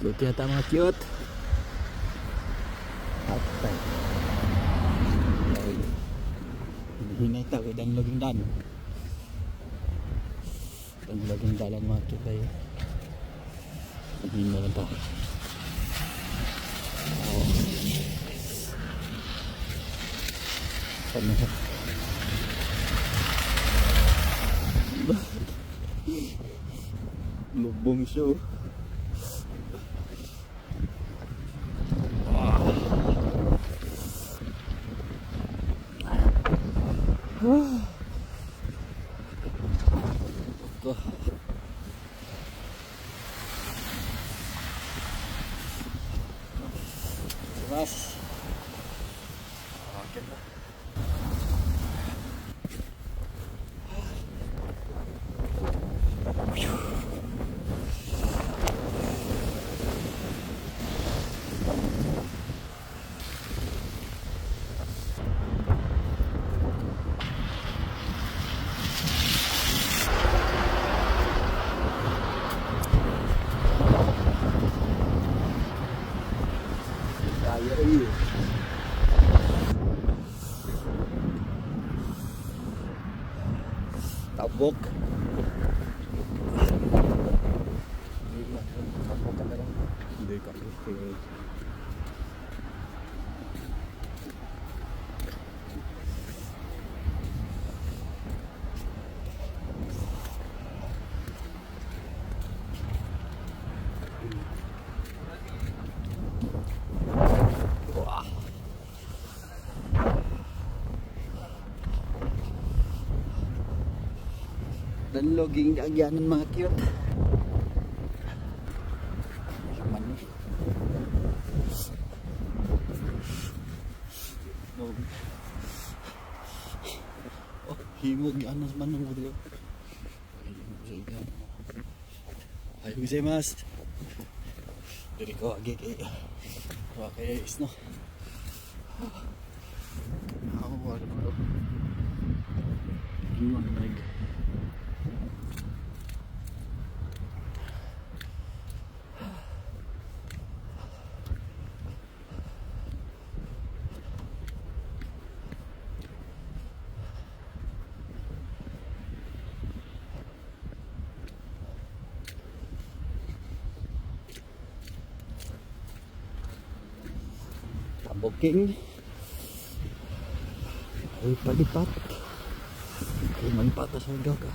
Lot-lot yata, mga cute. Atay. Ay. Hinay ta kay danlog yung dan. Danlog yung dalan, mga cute ay. Hinay lang ta. Oh. Ano? Lubong siya, oh. Ito. Mas. Okay na. Kaya eh. Tabok. Tabok ka na lang. Hindi ka. Wah. Danloging agyanan, mga cute. Mani. Oh, oh himog yan sa manong mo dito. Ay, gozaimasu. Diri ko agi kay wa kay isno. Ako wala naman ako. Ingon naman. Taboking. Ay, palipat. Ay, malipat na sa ka.